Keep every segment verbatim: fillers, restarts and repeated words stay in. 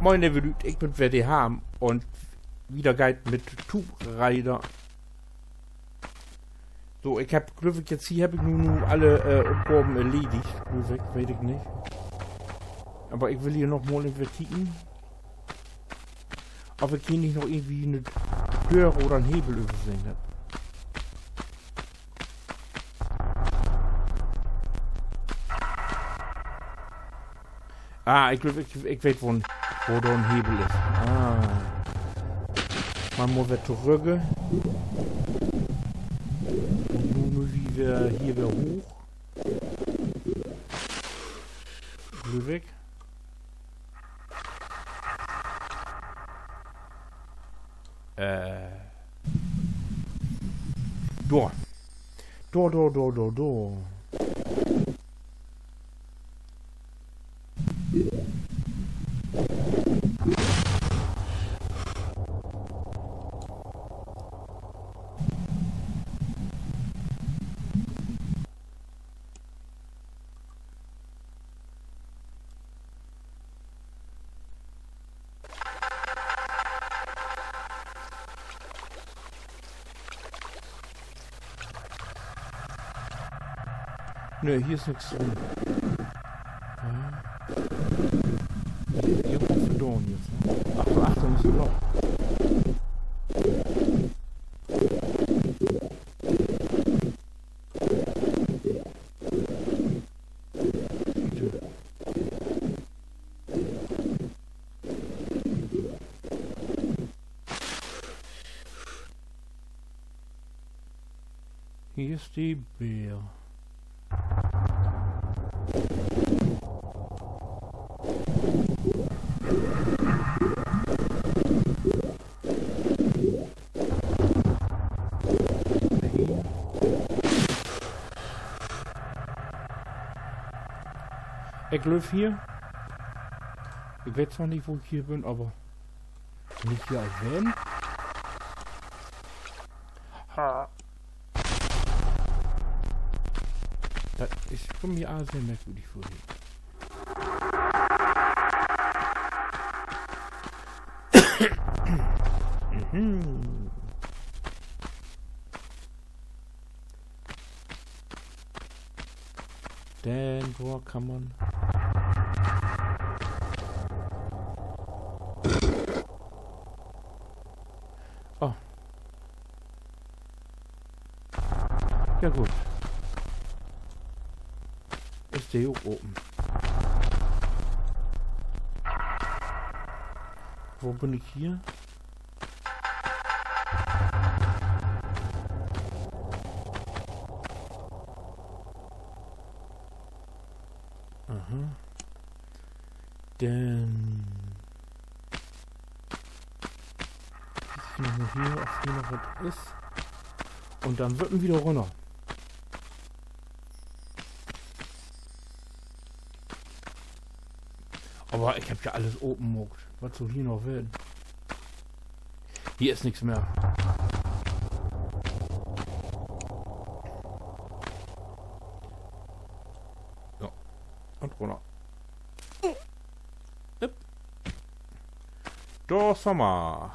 Moin, leve Lüüd, ik bün weer de Harm un wieder geiht 't mit Tomb Raider. So, ik hebb, glööv ik, jetzt hier hebb ik nu, nu alle, äh, Opgaven erledigt, glööv ik, weet ik nich. Aver ik will hier noch mal even kieken, of ik hier nich noch irgendwie 'ne Döör oder 'n Hebel översehn hebb. Ah, ik glööv, ik, ik weet, wo, wo dor 'n Hebel is. Ah. Man mutt weer torügg. Un nu mööt wi weer hier weer hooch. Glööv ik. Äh. Dor. Dor, dor, dor, dor, dor. Nee, hier is nix drin. Ja. Hier is irgendwo verloren jetzt, ne? Ach, dor achtern is en Lock. Hier is de Bär. Ik glööv hier. Ik weet zwar nich, wo ik hier bün, aver bün ik hier al ween? Ha. Dat is för mi all sehr merkwürdig vörher. Mhm. Denn, wo kann man? Oh. Ja, goot. Is de ok open? Wo bün ik hier? Aha. Denn kiek ik noch mal hier, of hier noch wat is. Un denn wüllt wi wieder rünner. Aver ik heff ja allens open maakt. Wat sall hier noch ween? Hier is nix mehr. Ja. Un rünner. Hup. Dor sünd wi.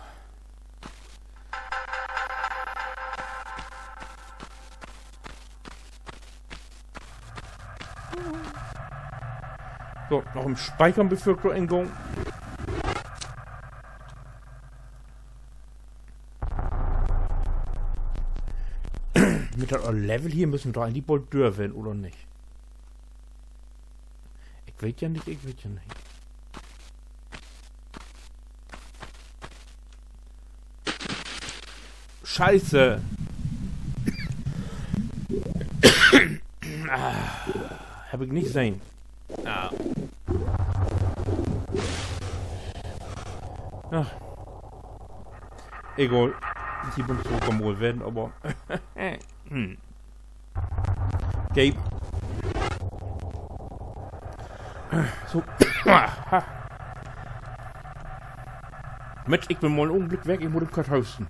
So, noch even speichern, bevör ik dor ingang. Mit dat Level hier müssen doch egentlich bold dör ween, oder nich? Ik weet ja nich, ik weet ja nich. Scheiße. Ah, heff ik nich sehn. Ah. Ach. Egal. Hier bün ik ok am Wohlwerden, aver, hm. Gabe. So. Mensch, ik bün mal en Ogenblick weg, ik mutt even kort husten.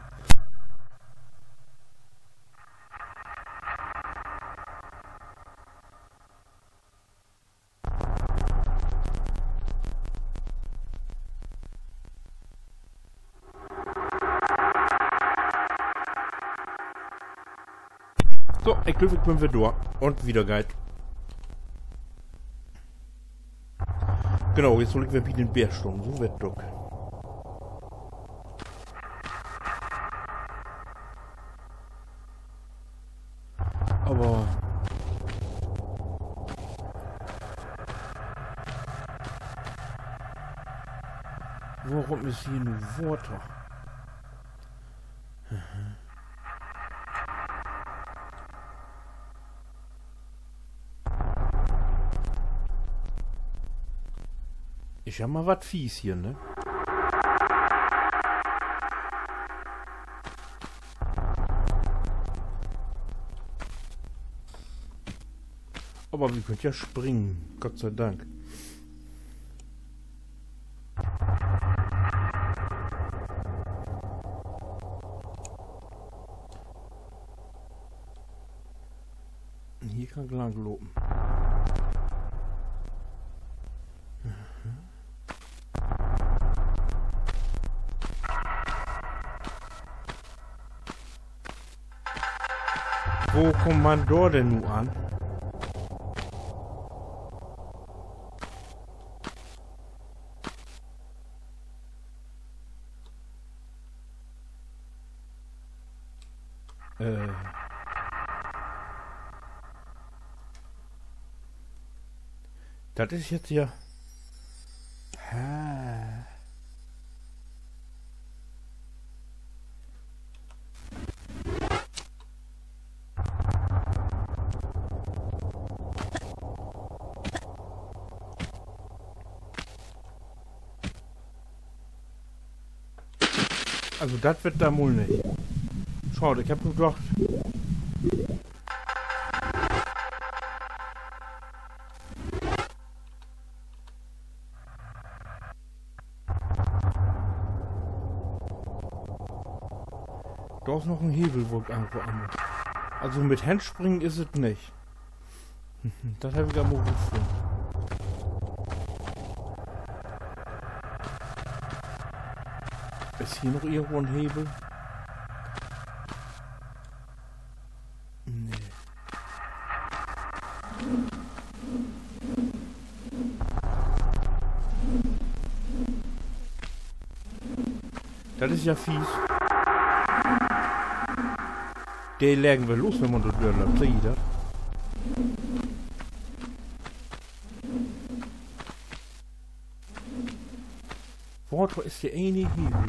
So, ik glööv, ik bün weer dor. Un wieder geiht. Genau, nu wull ik weer bi den Bär stahn. So weer dat ok. Aver worüm is hier nu Water? Is ja mal wat fies hier, ne? Aver wi köönt ja springen, Gott sei Dank. Hier kann ik lang lopen. Wo kummt man dor denn nu an? Äh. Dat is jetzt hier. Hä? Also, dat warrt dat mal nich. Schaad, ik heff nu dacht. Dor is noch en Hevel, wo ik ankamen mutt. Also mit Henspringen is dat nich. Dat heff ik al mal goot funnen. Is hier noch irgendwo en Hevel? Nee. Dat is ja fies. De leggen weer los, wenn man dor dörlöppt, seht ji dat? Water is de enige Hevel.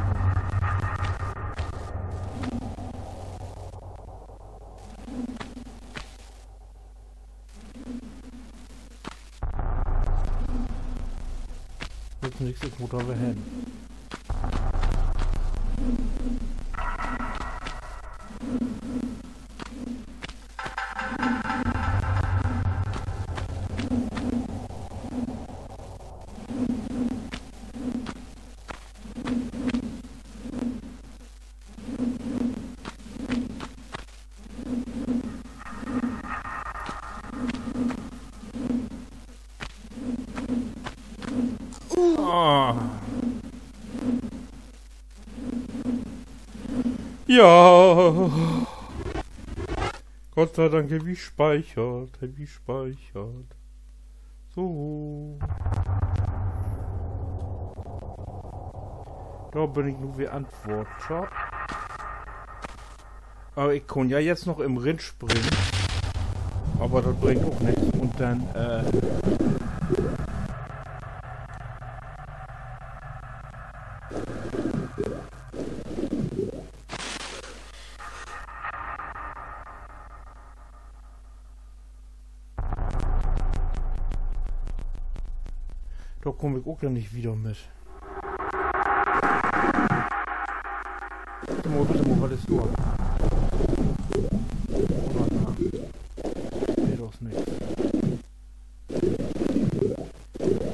Nützt nix, ik mutt dor weer hen. Ah. Ja. Gott sei Dank, hebbt wi speichert, hebbt wi speichert. So. Dor bün ik nu weer an 't Water. Aver ik kunn ja jetzt noch even rinspringen. Aver dat bringt ok nix. Un denn, äh, dor kumm ik ok ja nich wieder mit. Wacht mal, wacht mal, wat is dor? Nee, dor is nix.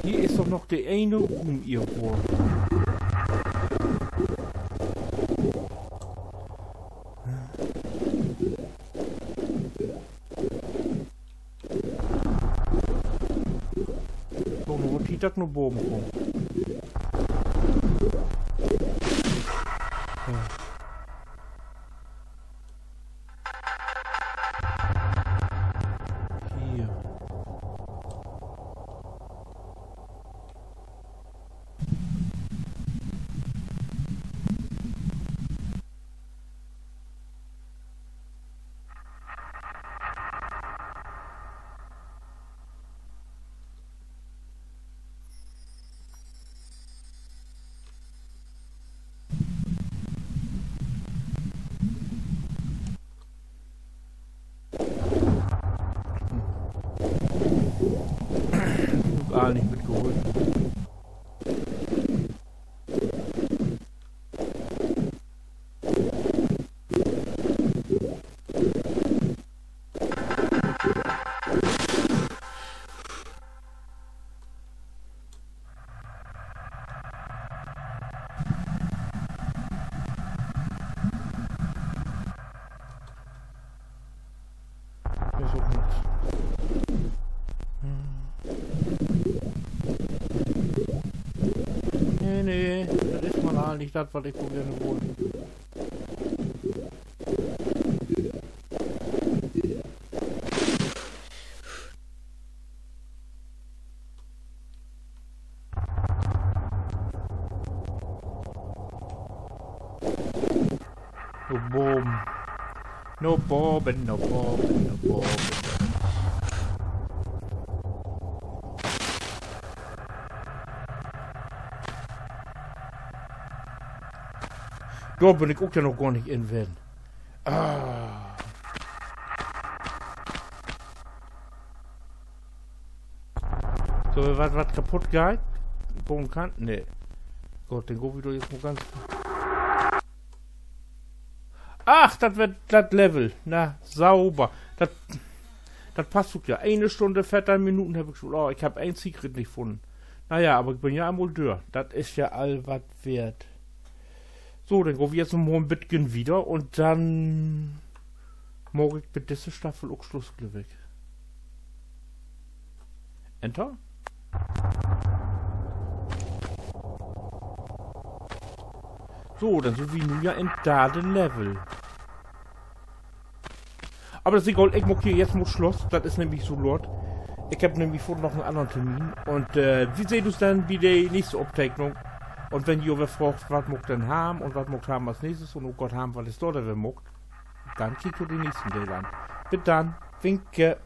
Hier is doch noch de ene Ruum irgendwo. So, nu mutt ik dat na boven kamen. Ja. Nee, dat is man all nich dat, wat ik so geern wull. Na baven. Na baven, na baven, na baven. Dor bün ik ok ja noch gor nich in ween. Ah. So, wat, wat kaputt geiht? Gahn kann? Nee. Gott, denn gaht wi doch nu mal ganz. Ach, dat weer dat Level. Na, sauber. Dat, dat passt ok ja. Ene Stunn, veerteihn Minuten heff ik schon. Oh, ik heff een Secret nich funnen. Na ja, aver ik bün ja eenmal dör. Dat is ja all wat weert. So, denn gaht wi nu noch mal en beten wieder un denn maak ik mit disse Staffel ok Sluss, glööv ik. Enter. So, denn sünd wi nu ja in dat Level. Aver dat is egal, ik maak hier nu mal Sluss, dat is nämlich so laat. Ik heff nämlich foorts noch en annern Termin. Un, äh, wi seht us denn bi de nächste Opteknung. Un wenn ji jo weer fraagt, wat maakt denn Harm un wat maakt Harm as nächstes un, oh Gott, Harm, wat is dor denn weer maakt, denn kiekt jo den nächsten Deel an. Bit denn, winke.